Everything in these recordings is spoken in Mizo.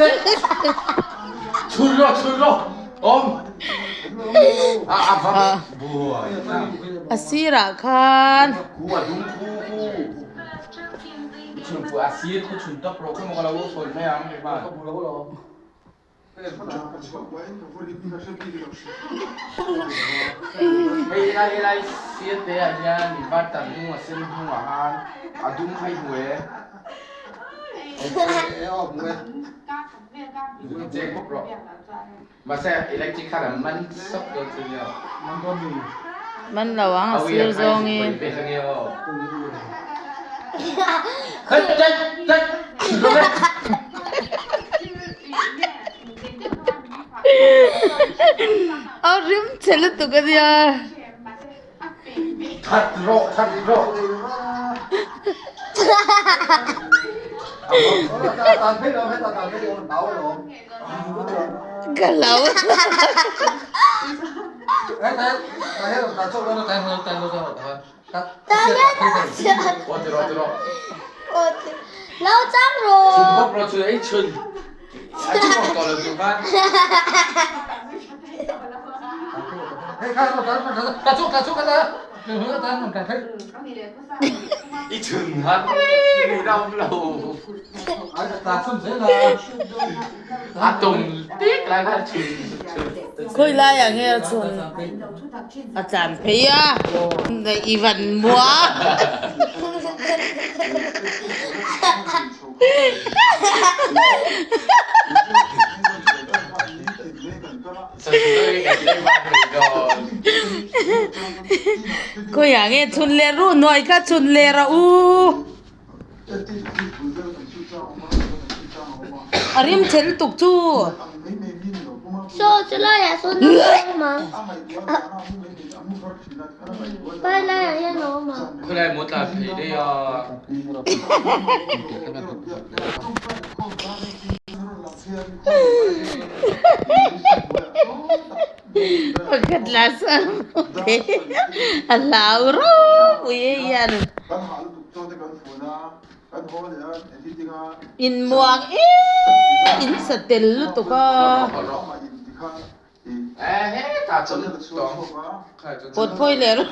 Chhun rawh chhun rawh awm a a va buai A sirah khan khu a dum khu khu i chhun phu a sir khu chhun tawp rawh khaw maw ka lo sawi mai ang keimah. Hei helai helai sir te ah hian inverter hnung a sen hnungah khan a dum kha i hmu e. Chek bawk rawh. Mahse electric khan a man sawk dawn chu nia. Man lo ang a sir zawngin. A rim che lutuk a nia. That rawh that rawh. Ka lo. Khawi laiah nge a chhun? A tlan phei a, i van mua. Khawiah nge chhun leh ruh nuai kha chhun leh rawh u. A rim chhe lutuk chu. Saw chu laiah sawn a awm ang. Pai laiah hian a awm ang. Khawilai maw tlan phei daih a. Pakhat la sam a hlau ropui e hian. Inmuang em in sa tel lutuk a. Pawt phawi leh rawh.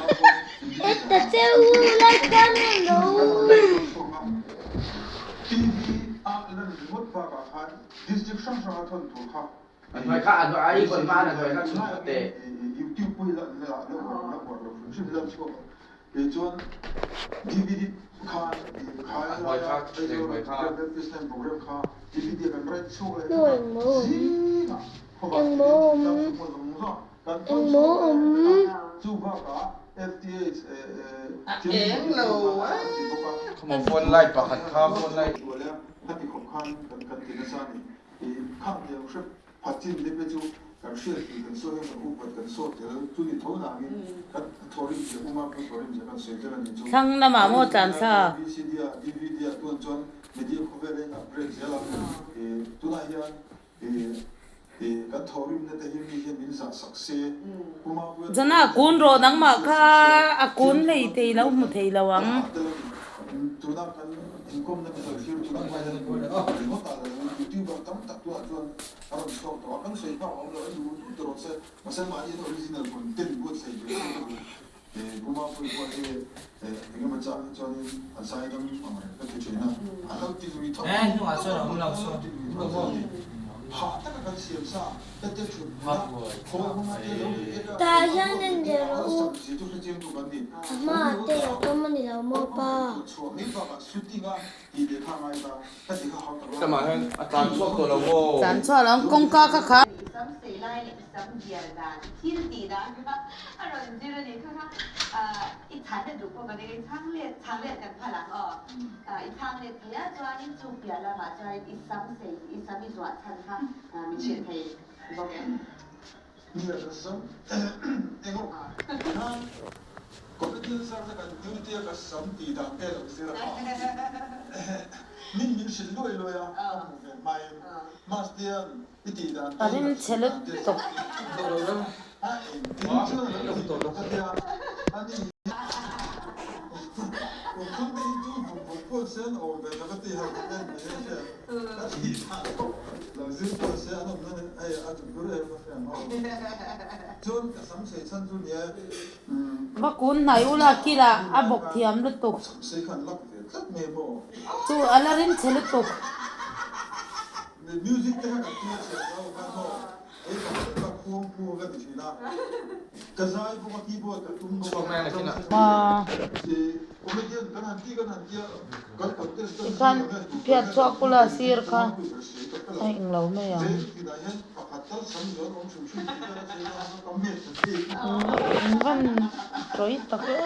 Phone light pakhat kha phone light. Thlang lamah maw tlan thlak? Zana kun rawh nangmah kha a kun hlei thei lo hmu thei lo ang. Tah hian en leh rawh u. A hmaah te a awm a ni lo maw pa? Tlan chhuah lo ang kawngka kha kha. A rim chhe lutuk. Va kun hnai ula kila a bawk thiam lutuk. Chu a la rim chhe lutuk. Tikhan phiat chhuak ula sir kha a englo mai ang. In van tawi tak e.